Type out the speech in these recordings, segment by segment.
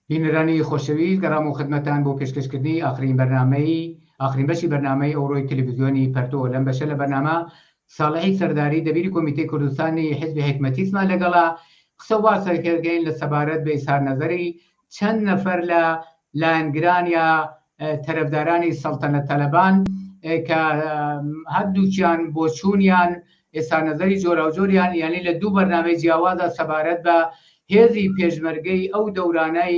بینەرانی خۆشەویست گەڕامەوە خدمەتان بۆ پێشکەشکردنی ئاخرین بەرنامەی ئاخرین بەشی بەرنامەی ئەوڕۆی تەلەڤیزیۆنی پەرتۆ لەم بەشە لە بەرنامە ساڵحی سەرداری دەبیری کۆمیتەی کوردستانی حزبی حکمەتیسمان لەگەڵە قسە و باس دەکەین لە سەبارەت بە ئیسهار نەزەری چەند نەفەر لە لایەنگران یا تەرەفدارانی سەڵتەنەت تەلەبان کە هەردووکیان بۆچوونیان ئێستا نەزەری جۆراوجۆریان یانی لە دوو بەرنامەی جیاوازە سەبارەت بە هێزی پێشمەرگەی ئەو دەورانەی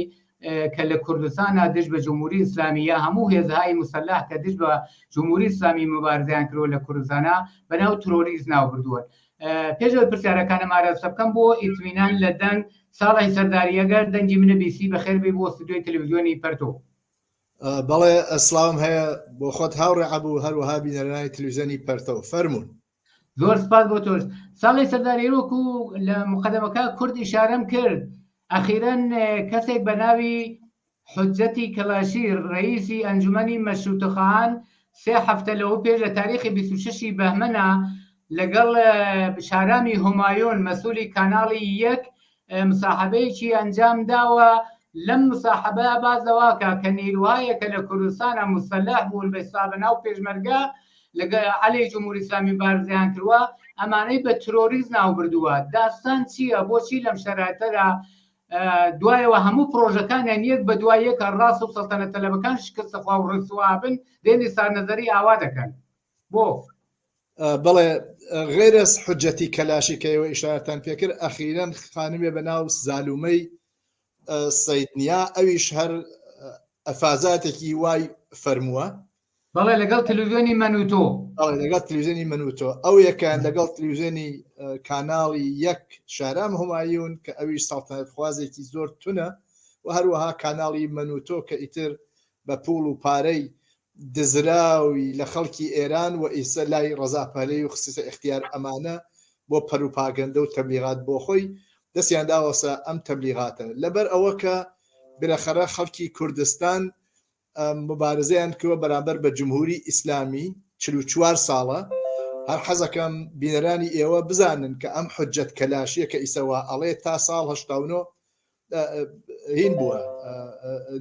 کە لە کوردستانە دژ بە جمهوری ئیسلامی یا هەموو هێزهای مسلح کە دژ بە جمهوری ئیسلامی مبارزەیان کردوە لە کوردستانە بەناو ترۆریست ناو بردووە. پێش ئەوەی پرسیارەکانم ئاراستە بکەم بۆ ئیتمینان لە دەنگ ساڵحی سەرداری ئەگەر دەنگی منە بیسی بەخێر بێی بۆ ستودیۆی تەلەڤیزیۆنی پەرتۆ. بەڵێ سڵاوم هەیە بۆ خۆت هاوڕێ عەبو هەروەها بینەرانی تلویزیۆنی پەرتەو فەرموون. زۆر سپاس بۆ تۆش ساڵی سەرداری وەکو لە مقدمەکە کورد ئیشارەم کرد ئەخیرەن کەسێک بە ناوی حوجەتی کەلاشی ڕەئیسی ئەنجومەنی مەشروتەخواهان سێ هەفتە لەوە پێش لە تاریخی 26 ی بەهمەنا لەگەڵ شارامی هۆمایۆن مەسولی کاناڵی یەک مساحبەیەکی ئەنجام داوە لەم مساحبە باس لەوە کا کە نیروهایە کە لە کوردستانە مسلح بوون بە حساب ناو پێشمەرگە لەگەڵ عەلەی جمهوری ئیسلامی بارزیان کردووە ئەمانەی بە ترۆریست ناو بردووە داستان چییە بۆچی لەم شەرایتەدا دوایەوە هەموو پرۆژەکانیان یەک بە دوای یەکە ڕاست و سەڵتەنە تەلەبەکان شکست خوا و ڕسوا بن دێنی سارنەزەری ئاوا دەکەن بۆ؟ بەڵێ غێرەس حجەتی کەلاشی کە ئێوە ئیشارەتان پێکرد ئەخیرەن خانمێ بە ناو زالومەی سەیدنیا ئەویش هەر ئەفازاتێکی وای فەرمووە بەڵێ لەگەڵ تلویزیۆنی من و تۆ. بەڵێ لەگەڵ تلویزیۆنی من و تۆ. ئەو یەکەیان لەگەڵ تلویزیۆنی کاناڵی یەک شارام هومایون کە ئەویش سەڵتەنەتخوازێکی زۆر تونە و هەروەها کاناڵی من و تۆ کە ئیتر بە پوڵ و پارەی دزراوی لە خەڵکی ئێران و ئیسە لای ڕەزا پەهلەوی و خسیسە ئیختیار ئەمانە بۆ پەروپاگەندە و تەبلیغات بۆ خۆی دەستیان داوەسە ئەم تەبلیغاتە لەبەر ئەوە کە بلەخەرە خەڵکی کوردستان موبارزەیان کردوە بەرامبەر بە جمهوری ئیسلامی 44 ساڵە هەر حەزەکەم بینەرانی ئێوە بزانن کە ئەم حجەت کەلاشیە کە ئیسە وا ئەڵێ تا ساڵ 89 هین بووە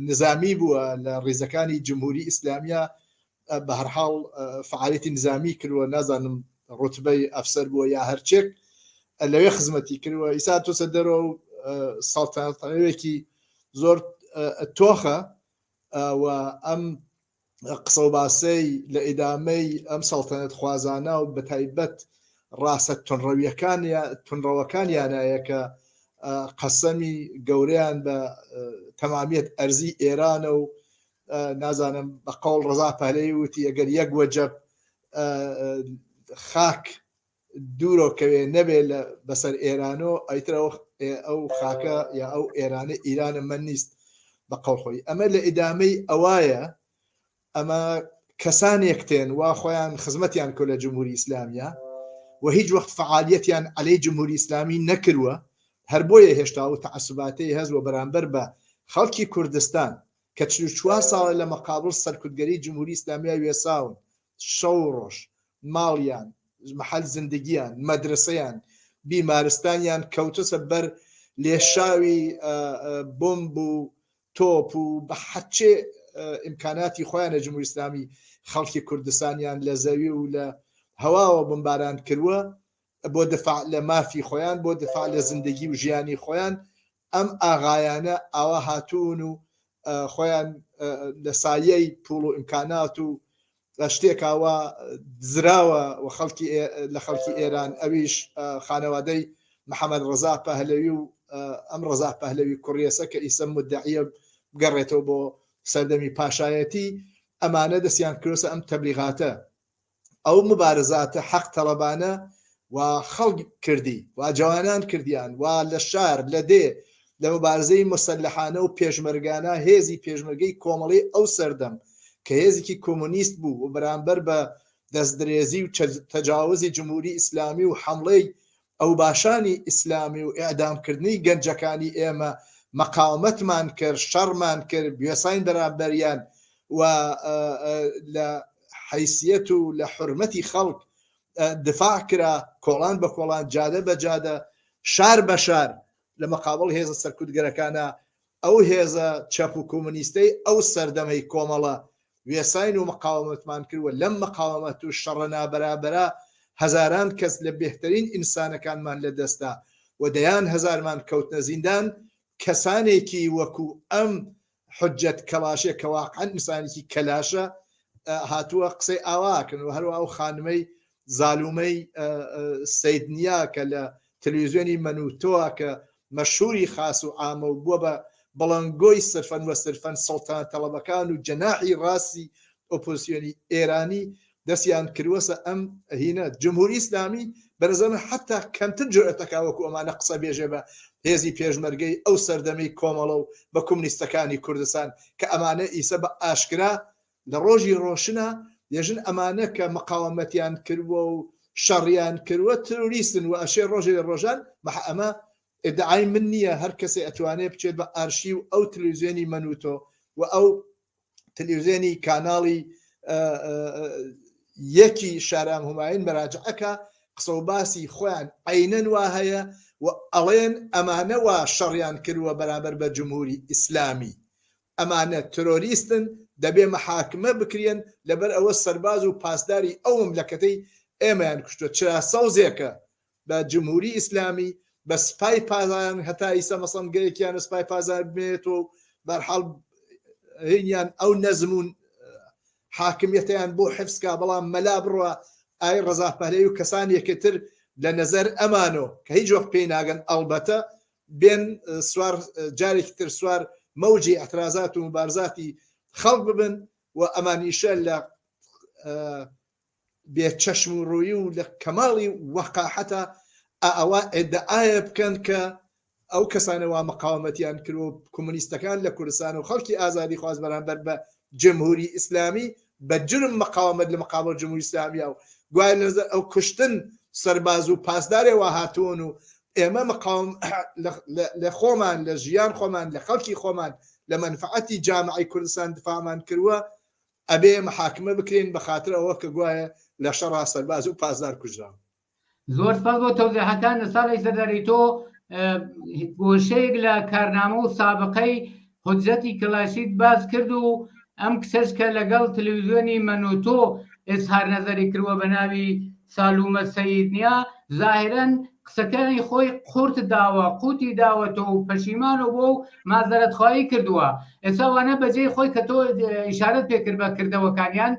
نزامی بووە لە ڕیزەکانی جمهوری ئیسلامیە بە هەرحاڵ فعالیتی نزامی کردووە نازانم ڕوتبەی ئەفسەر بووە یا هەرچێک لەوێ خزمەتی کردووە ئیسا تۆسە دەرەوە و سەڵتەنەتەوێکی زۆر تۆخە و ئەم قسە و باسەی لە ئیدامەی ئەم سەڵتەنەت خوازانە و بەتایبەت ڕاستە تونڕەویەکان تونڕەوەکانیانایە کە قەسەمی گەورەیان بە تەمامیەت ئەرزی ئێرانە و نازانم بە قەوڵ ڕەزا پەهلەوی وتی ئەگەر یەک وەجەب خاک دوورۆ کەوێ نەبێ لە بەسەر ئێرانۆ ئەیتر ئەو ئەو خاکە یا ئەو ئێرانە ئیرانە من نیست بە قەوڵ خۆی ئەمە لە ئیدامەی ئەوایە ئەمە کەسانێک تێن وا خۆیان خزمەتیان کرد لە جمهوری ئیسلامیە و هیچ وەخت فعالیەتیان عەلەی جمهوری ئیسلامی نەکردوە هەر بۆیە هێشتا و تەعەسوباتەی هەست و بەرامبەر بە خەڵکی کوردستان کە 44 ساڵە لە مەقابڵ سەرکوتگەری جمهوری ئیسلامیە وێساون شەو و ڕۆژ ماڵیان، محل زندگیان، مەدرەسەیان، بیمارستانیان کەوتۆسە بەر لێشاوی بۆمب و تۆپ و بە هەرچێ ئیمکاناتی خۆیان لە جمهوری ئیسلامی خەڵکی کوردستانیان لە زەوی و لە هەواوە بمباران کردووە بۆ دفاع لە مافی خۆیان بۆ دفاع لە زندگی و ژیانی خۆیان ئەم ئاغایانە ئاوا هاتوون و خۆیان لە سایەی پوڵ و ئیمکانات و شتێکا وا دزراوە و خەڵکی لە خەڵکی ئێران ئەویش خانەوادەی محەمەد ڕەزا پەهلەوی و ئەم ڕەزا پەهلەوی کوڕیەسە کە ئیسە مدعیە بگەڕێتەوە بۆ سەردەمی پاشایەتی ئەمانە دەستیان کردوسە ئەم تەبلیغاتە ئەو مبارزاتە حەق تەڵەبانە وا خەڵک کردی وا جەوانان کردیان وا لە شار لە دێ لە مبارزەی موسەلەحانە و پێشمەرگانە هێزی پێشمەرگەی کۆمەڵەی ئەو سەردەم کە هێزێکی کۆمۆنیست بوو و بەرامبەر بە دەستدرێزی و تەجاوزی جمهوری ئیسلامی و حەمڵەی ئەوباشانی ئیسلامی و ئیعدامکردنی گەنجەکانی ئێمە مەقاومەتمان کرد، شەڕمان کرد، وێساین بەرامبەریان و لە حەیسیەت و لە حورمەتی خەڵک دفاع کرا، کۆڵان بە کۆڵان، جادە بە جادە، شار بە شار لە مەقابڵ هێزە سەرکوتگەرەکانا. ئەو هێزە چەپ و کۆمۆنیستەی ئەو سەردەمەی کۆمەڵە وێساین و مقاومەتمان کرد و لەم مقاومەت و شەڕە نابەرابەرە هەزاران کەس لە بێهتەرین ئینسانەکانمان لە دەستدا و دەیان هەزارمان کەوتنە زیندان کەسانێکی وەکو ئەم حجەت کەڵاشێ کە واقعەن ئینسانێکی کەلاشە هاتووە قسەی ئاواکەن و هەروە ئەو خانمەی زالومەی سید نیا کە لە تلویزیۆنی مەنوتۆە کە مەشهوری خاس و عامە و بووە بە بڵنگۆی سرفەن وە سرفەن سڵتان تەڵەبەکان و جەناحی ڕاستی ئۆپۆزسیۆنی ئێرانی دەستیان کردوەسە ئەم هینە جمهوری ئیسلامی بەنظر من حتا کەمتر جورئەتەکا وەکو ئەمانە قسە بێژێ بە هێزی پێشمەرگەی ئەو سەردەمەی کۆمەڵە و بە کومنیستەکانی کوردستان کە ئەمانە ئیسە بە ئاشکرا لە ڕۆژی ڕۆشنا دێژن ئەمانە کە مقاومەتیان کردوە و شەڕیان کردوە ترۆریستن و ئەشێ ڕۆژێ لە ڕۆژان مح ئەمە ئیدعای من نییە هەر کەسێ ئەتوانێ بچێت بە ئارشیو ئەو تلویزیۆنی مەنوتۆ و ئەو تلویزیۆنی کاناڵی یەکی شارام هومایون مەراجعەکە قسە و باسی خۆیان عەینەن وا هەیە و ئەڵێن ئەمانە وا شەڕیان کردووە بەرامبەر بە جمهوری ئیسلامی ئەمانە ترۆریستن دەبێ محاکمە بکرێن لەبەر ئەوە سەرباز و پاسداری ئەو مملەکەتەی ئێمەیان کوشتوە چرا سەوزێکە بە جمهوری ئیسلامی بە سپای پاسداران هەتا ئیسە مەسەڵەن گەلێکیانە سپای پاسدار بمێنێتەوە و بەرحاڵ هینیان ئەو نەزم و حاکمیەتیان بۆ حفز کا بەڵام مەلا بڕوا ئای ڕەزا پەهلەوی و کەسانێکی تر لە نەزەر ئەمانۆ کە هیچ وەخت پێی ناگەن ئەڵبەتە بێن سوار جارێکی تر سوار مەوجی ئەترازات و مبارزاتی خەڵک ببن و ئەمانیشە لە بێ چەشم و ڕووی و لە کەماڵی وەقاحەتە ئەوە ئیدعایە بکەن کە ئەو کەسانە وا مقاومەتیان کرد و کۆمۆنیستەکان لە کوردستان و خەڵکی ئازادیخواز بەرامبەر بە جمهوری ئیسلامی بە جرم مقاومەت لە مقابل جمهوری ئیسلامیە و گوایە لە نظر ئەو کوشتن سەرباز و پاسدارێ وا هاتوون و ئێمە مقاوم لە خۆمان لە ژیان خۆمان لە خەڵکی خۆمان لە مەنفعەتی جامعی کوردستان دفاعمان کردووە ئەبێ محاکمە بکرێن بە خاتر ئەوە کە گوایە لە شەڕا سەرباز و پاسدار کوژراون. زۆر سپاس بۆ تەوزیحەکان ساڵی سەرداری تۆ گۆشەیەک لە کارنامە و سابقەی حجەتی کلاشیت باس کرد و ئەم کچەش کە لەگەڵ تلویزیۆنی مەنوتۆ ئێزهار نەزەری کردووە بە ناوی سالومە سەیدنیا زاهرەن قسەکانی خۆی قورت داوە قوتی داوەتەوە و پەشیمانە بۆ و مازەرەتخواهی کردووە ئێستا وانە بەجێی خۆی کە تۆ ئیشارەت پێکرد بە کردەوەکانیان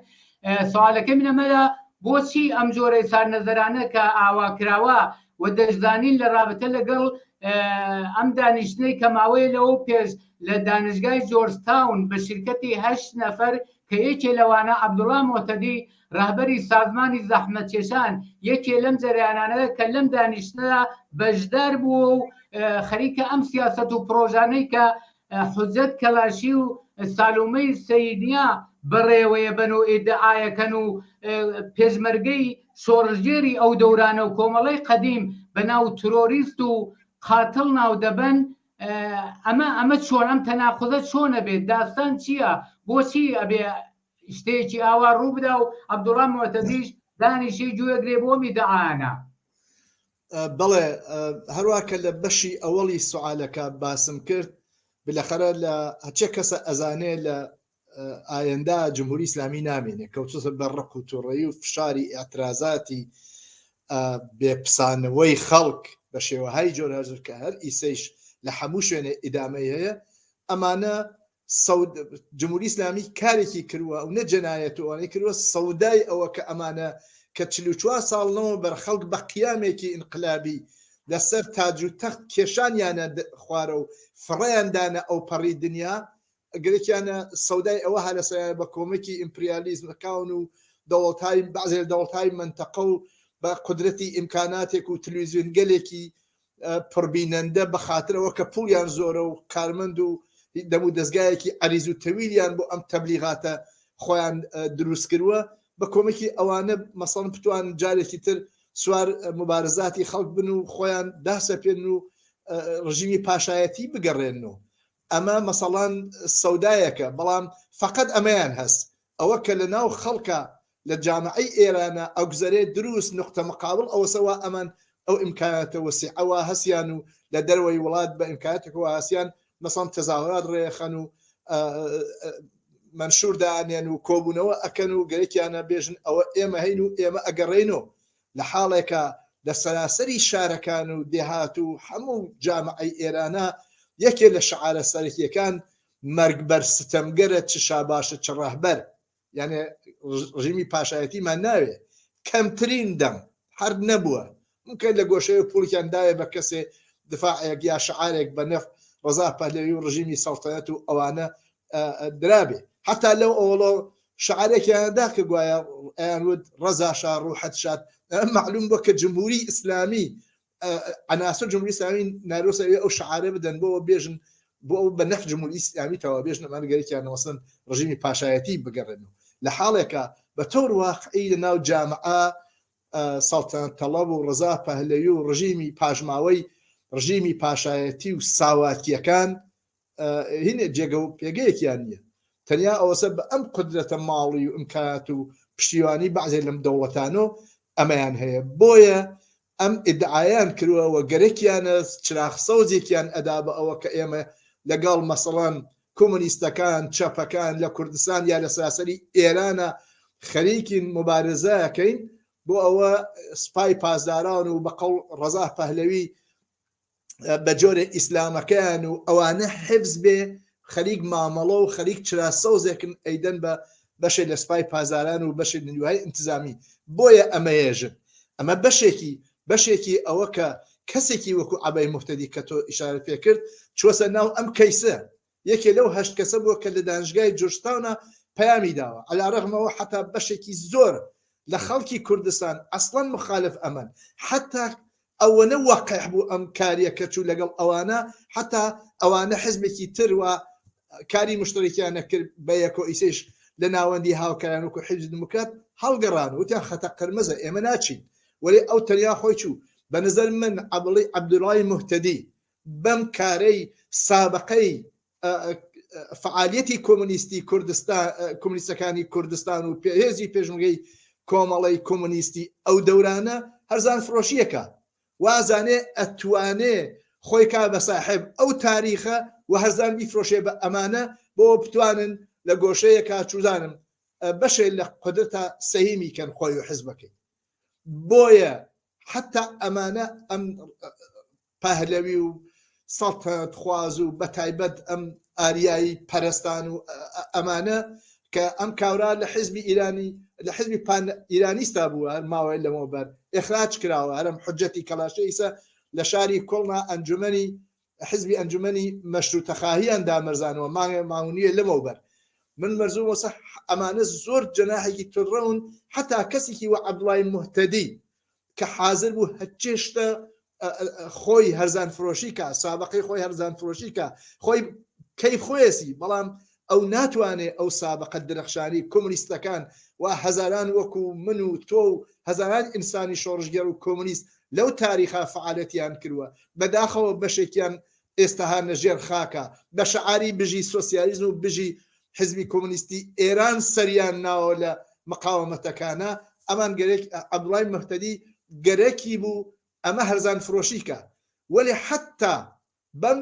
سوالەکەی من ئەمەیە بۆچی ئەم جۆرە ئیسار نەزەرانە کە ئاوا کراوە و دەشزانین لە رابطە لەگەڵ ئەم دانیشتنەی کە ماوەیە لەوە پێش لە دانشگای جۆرج تاون بە شرکەتی هەشت نەفەر کە یەکێ لەوانە عەبدوڵا مۆتەدی ڕەهبەری سازمانی زەحمەتکێشان یەکێ لەم جەریانانە کە لەم دانیشتنەدا بەشدار بووە و خەریکە ئەم سیاسەت و پڕۆژانەی کە حوجەت کەلاشی و سالومەی سەیدنیا بەڕێوەیە بەن و ئیدعایەکەن و پێشمەرگەی شۆڕشگێری ئەو دەورانە و کۆمەڵەی قەدیم بە ناو ترۆریست و قاتڵ ناو دەبەن ئەمە ئەمە چۆن ئەم تەناقوزە چۆن ئەبێت داستان چییە بۆچی ئەبێ شتێکی ئاوا ڕوو بدا و عەبدوڵا موعتەدیش دانیشێ گوێگرێ بۆ ئەم ئیدعایانە بەڵێ هەروە کە لە بەشی ئەوەڵی سوالەکە باسم کرد بلەخەرە لە هەچێ کەسە ئەزانێ لە ئایەندا جمهوری ئیسلامی نامێنێ کەوتوسە بەر ڕق و توڕەیی و فشاری ئیعترازاتی بێپسانەوەی خەڵک بە شێوەهای جۆراجۆر کە هەر ئیسەیش لە هەموو شوێنێ ئیدامەی هەیە ئەمانە سەود جمهوری ئیسلامی کارێکی کردووە ئەو نە جەنایەت و ئەوانەی کردووە سەودای ئەوە کە ئەمانە کە 44 ساڵ لەمەوە بەر خەڵک بە قیامێکی ئینقلابی لەسەر تاج و تەخت کێشانیانە خوارە و فڕێیان دانە ئەوپەڕی دنیا گرێکیانە سەودای ئەوە هە لەسەریانە بە کۆمەکی ئیمپریالیزمەکان و دەوڵەتهای بەعزێ لە دەوڵەتهای مەنتەقە و بە قودرەتی ئیمکاناتێک و تلویزیۆنگەلێکی پڕبینەندە بە خاتر ئەوە کە پوڵیان زۆرە و کارمەند و دەم و دەزگایەکی عەریز و تەویلیان بۆ ئەم تەبلیغاتە خۆیان دروست کردووە بە کۆمەکی ئەوانە مەسەڵەن بتوان جارێکی تر سوار مبارزاتی خەڵک بن و خۆیان داسەپێن و ڕژیمی پاشایەتی بگەڕێنن ئەمە مەسەڵەن سەودایەکە بەڵام فەقەت ئەمەیان هەس ئەوە کە لە ناو خەڵکا لە جامعەی ئێرانا ئەگوزەرێ دروس نوقتە مقابڵ ئەوەسە وا ئەمان ئەو ئیمکاناتە وەسیعە وا هەسیان و لە دەرەوەی وڵات بە ئیمکاناتێک وا هەسیان. مەسەڵەن تەزاهورات ڕێخەن و مەنشور دانێن و کۆبوونەوە ئەکەن و گەرەکیانە بێژن ئەوە ئێمە هەین و ئێمە ئەگەڕێینەوە لە حاڵێکا لە سەراسەری شارەکان و دێهات و هەموو جامعەی ئێرانە یەکێ لە شعارە سەرەکیەکان مەرگ بەر ستەمگەرە چ شاباشە چ ڕەهبەر یانێ ڕژیمی پاشایەتیمان ناوێ کەمترین دەم هەر نەبووە ممکن لە گۆشەیە پوڵکیان داوێ بە کەسێ دفاعێک یا شعارێک بە نەف ڕەزا پەهلەوی و ڕژیمی سەڵتەنەت و ئەوانە درابێ حتا لەو ئەوڵۆ شعارێکیان دا کە گوایە ئەیان وت ڕەزا شا ڕوحەت شاد معلوم بووە کە جمهوری ئیسلامی عناصر جمهوری ئیسلامی نارۆسە ئەو شعارە بدەن بۆ بێژن بۆ ئەو بە نەف جمهوری ئیسلامی تەوا بێژن ئەمان گەرەکیان وەسن ڕژیمی پاشایەتی بگەڕێن لە حاڵێکە بە تۆر واقعی لە ناو جامعە سەڵتەنەت تەڵەب و ڕەزا پەهلەوی و ڕژیمی پاشماوەی ڕژیمی پاشایەتی و ساواکیەکان هینێ جێگە و پێگەیەکیان نییە تەنیا ئەوەسە بە ئەم قدرەتە ماڵی و ئیمکانات و پشتیوانی بەعزێ لەم دەوڵەتانۆ ئەمەیان هەیە بۆیە ئەم ئیدعایان کردووە و گەرەکیانە چراخ سەوزێکیان ئەدا بە ئەوە کە ئێمە لەگەڵ مەسەڵەن کۆمۆنیستەکان چەپەکان لە کوردستان یا لە سەراسەری ئێرانە خەریکین مبارزەکەین بۆ ئەوە سپای پاسداران و بە قەوڵ ڕەزا پەهلەوی بە جۆرێ ئیسلامەکەیان و ئەوانە حفز بێ خەریک مامەڵە و خەریک چرا سەوزێکن ئەیدەن بە بەشێ لە سپای پازاران و بەشێ لە نیروهای ئینتزامی بۆیە ئەمەیەژن ئەمە بەشێکی بەشێکی ئەوە کە کەسێکی وەکو عەبەی موهتەدی کە تۆ ئیشارەت پێ کرد چوەسە ناو ئەم کەیسە یەکێ لەو هەشت کەسە بووە کە لە دانشگای جورجتاونا پەیامی داوە عەلا رەغمەوە حەتا بەشێکی زۆر لە خەڵکی کوردستان ئەسڵەن مخالف ئەمەن حەتا ئەوەنە وەقیح بوو ئەم کاریە کە چوو لەگەڵ ئەوانە حەتا ئەوانە حزبێکی تر و کاری مشتەرەکیان نەکرد بە یەکۆ ئیسەیش لە ناوەندی هاوکاران وەکو حیزبی دیموکرات هەڵگەڕان وتیان خەتە قرمزە ئێمە ناچین وەلێ ئەو تەنیا خۆی چوو بە نظر من عەبڵی عەبدوڵای موهتەدی بەم کارەی سابقەی فعالیەتی کۆمۆنیستی کوردستان کۆمۆنیستەکانی کوردستان و هێزی پێشمەرگەی کۆمەڵەی کۆمۆنیستی ئەو دەورانە هەرزان فرۆشیەکە وازانێ ئەتوانێ خۆی کا بە ساحێب ئەو تاریخە و هەرزان بیفرۆشێ بە ئەمانە بۆ بتوانن لە گۆشەیەکا چوزانم بەشێ لە قودرەتا سەهیمی کەن خۆی و حزبەکەی بۆیە حتا ئەمانە ئەم پەهلەوی و سەڵتەنەت خواز و بەتایبەت ئەم ئاریایی پەرستان و ئەمانە کە ئەم کاورا لە حزبی ئیرانی لە حزبی پان ئیرانیستا بووە هەر ماوەی لەمەوبەر ئێخراج کراوە هەرم حجەتی کەڵاشە ئیسە لە شاری کۆڵنا ئەنجومەنی حزبی ئەنجومەنی مەشروتەخواهیان دامەرزانەوە مانگێ ماونیە لەمەوبەر من مەرزوم وەسە ئەمانە زۆر جەناحێکی تونڕەون حتا کەسێکی وە عەبدوڵای موهتەدی کە حازر بوو هەرچێ شتە خۆی هەرزان فرۆشی کا سابقەی خۆی هەرزان فرۆشی کا خۆی کەیف خۆیەسی بەڵام ئەو ناتوانێ ئەو سابقە درەخشانی کۆمۆنیستەکان و هەزاران وەکو من و تۆ و هەزاران ئینسانی شۆڕشگێڕ و کۆمۆنیست لەو تاریخا فعالەتیان کردووە بەداخەوە بەشێکیان ئێستا هانە ژێر خاکە بە شعاری بژی سۆسیالیزم و بژی حزبی کۆمۆنیستی ئێران سەریان ناوە لە مقاومەتەکانە ئەمان گەرەک عەبدوڵای مهتەدی گەرەکی بوو ئەمە هەرزان فرۆشی کە وەلێ حەتا بەم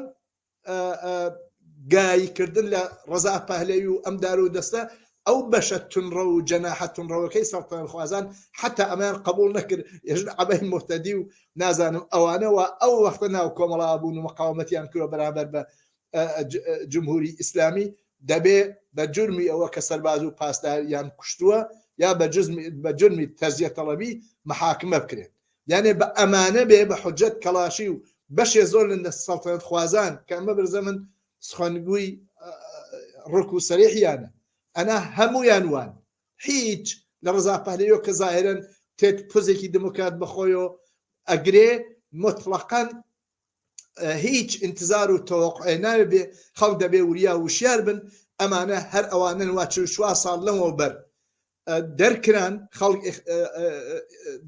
گایی کردن لە ڕەزا پەهلەوی و ئەم دار و دەستە ئەو بەشە تونڕەو و جەناحە تونڕەوەکەی سەڵتەنەتخوازان حەتا ئەمەیان قبوڵ نەکرد ئێژن عەبەی موهتەدی و نازانم ئەوانە وا ئەو وەختە ناو کۆمەڵا بوون و مقاومەتیان کردوە بەرامبەر بە جمهوری ئیسلامی دەبێ بە جورمی ئەوە کە سەرباز و پاسداریان کوشتووە یا بە جورمی تەجزیە تەڵەبی محاکمە بکرێن یانێ بە ئەمانە بێ بە حجەت کەڵاشی و بەشێ زۆر لە سەڵتەنەت خوازان کە ئەمە برزە من سخەنگوی ڕک و سەریحیانە ئەنا هەمویان وان هیچ لە ڕەزا پەهلەویەوە کە زاهرەن تێت پزێکی دموکرات بەخۆیەوە ئەگرێ مطلقاً هیچ انتظار و تەوەقعێ ناوێ بێ خەڵک دەبێ وریا وشیار بن ئەمانە هەر ئەوانەن وا 44 ساڵ لەمەوە بەر دەرکران خەڵک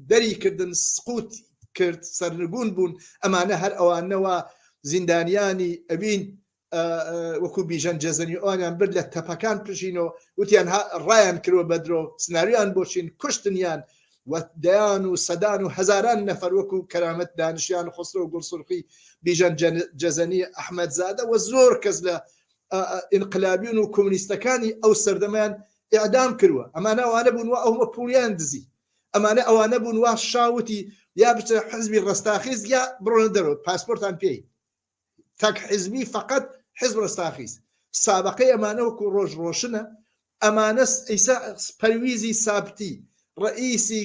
دەری کردن سقوت کرد سەرنگون بوون ئەمانە هەر ئەوانەوە زیندانیانی ئەوین وەکو بیژەن جەزەنی ئەوانیان برد لە تەپەکان پژینەوە وتیان ڕایان کردوە بە درۆ سناریان بۆچین کوشتنیان. و دەیان و سەدان و هەزاران نەفەر وەکو کەرامەت دانشیان خسرەو گوڵسورخی بیژەن جەزەنی ئەحمەدزادە و زۆر کەس لە ئینقلابیون و کۆمونیستەکانی ئەو سەردەمەیان ئیعدام کردوە. ئەمانە ئەوانە بوون وا ئەومە پوڵیان دزی. ئەمانە ئەوانە بوون وا شا وتی یا بچە حزبی ڕەستاخیز یا بڕۆنە دەرەوە پاسپۆرتان پێی. تەک حزبی فەقەت حزب ڕەستاخیز. سابقەی ئەمانە وەکو ڕۆژ ڕۆشنە. ئەمانە ئیسا پەرویزی سابتی ڕەئیسی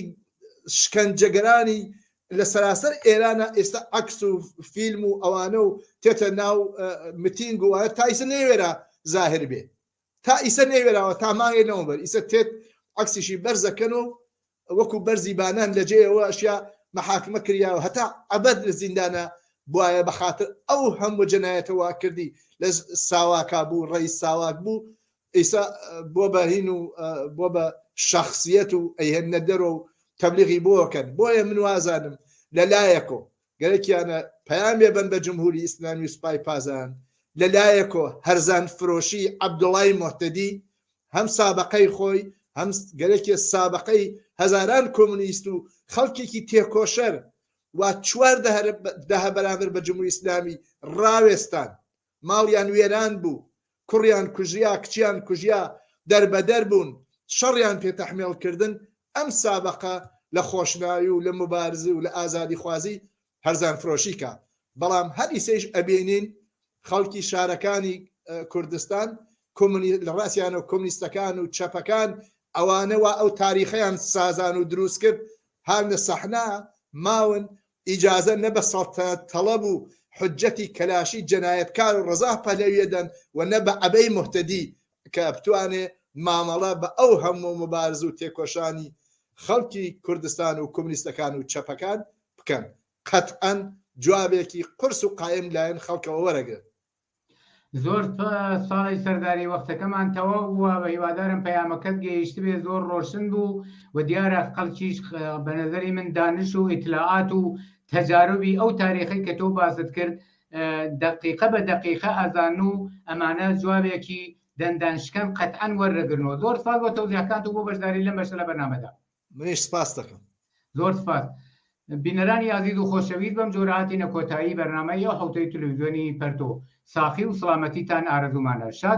شکەنجەگەرانی لە سەراسەر ئێرانە ئێستا عەکس و فیلم و ئەوانە و تێتە ناو متینگ و تا ئیسە نەیوێرا زاهر بێ تا ئیسە نەیوێراوە تا مانگێک لەمەوبەر ئیسە تێت عەکسیشی بەرزەکەن و وەکو بەرزی بانان لە جێیەوە ئەشیا مەحاکمە کریاوە هەتا ئەبەد لە زیندانە بوایە بە خاتر ئەو هەموو جەنایەتە وا کردی لە ساواکا بوو ڕەئیس ساواک بوو ئیسا بۆ بە هین و بۆ بە شەخسیەت و ئەیهێننە دەرەوە و تەبلیغی بۆ کەن بۆیە من وازانم لە لایەکۆ گەرەکیانە پەیامێ بەن بە جمهوری ئیسلامی و سوپای پازان لە لایەکۆ هەرزان فرۆشی عەبدوڵای موهتەدی هەم سابقەی خۆی هەم گەرەکێ سابقەی هەزاران کۆمونیست و خەڵکێکی تێکۆشەر وا چوار دەهە بەرامبەر بە جمهوری ئیسلامی ڕاوێستان ماڵیان وێران بوو، کوڕیان کوژریا، کچیان کوژیا، دەربەدەر بوون، شەڕیان پێ تەحمێڵ کردن، ئەم سابەقە لە خۆشناوی و لە موبارزی و لە ئازادیخوازی هەرزانفرۆشی کا. بەڵام هەر ئیسەیش ئەبینین خەڵکی شارەکانی کوردستان کۆمونی لە ڕاسیانەوە کۆمونیستەکان و چەپەکان ئەوانە وا ئەو تاریخەیان سازان و دروست کرد هاتنە سەحنە ماون ئیجازە نە بە سەڵتەنەت تەڵەب و حوجەتی کەلاشی جەنایەتکار و ڕەزا پەهلەویە دەن و نە بە عەبەی موهتەدی کە بتوانێ مامەڵە بە ئەو هەموو موبارزە و تێکۆشانی خەڵکی کوردستان و کۆمونیستەکان و چەپەکان بکەن. قەتعەن جوابێکی قورس و قایم لایەن خەڵکەوە وەرەگرن. زۆر سوپاس ساڵح سەرداری وەختەکەمان تەواو بووە بە هیوادارم پەیامەکەت گەیشتبێ زۆر ڕۆشن بوو و دیارە خەڵکیش بە نەزەری من دانش و ئیتلاعات و تەجاروبی ئەو تاریخەی کە تۆ باست کرد دەقیقە بە دەقیقە ئەزان و ئەمانە جوابێکی دەندان شکەن قەتعەن وەرەگرنەوە زۆر سپاس بۆ تەوزیحەکانت و بۆ بەشداری لەم بەشە لە بەرنامەدا. منیش سپاست دەکەم. زۆر سپاس. بینەرانی ئازیز و خۆشەویست بەم جۆرە هاتینە کۆتایی بەرنامەی ئەو حەوتەی تلویزیۆنی پەرتۆ. ساخی و سڵامەتیتان ئارەزوومانە. شاد.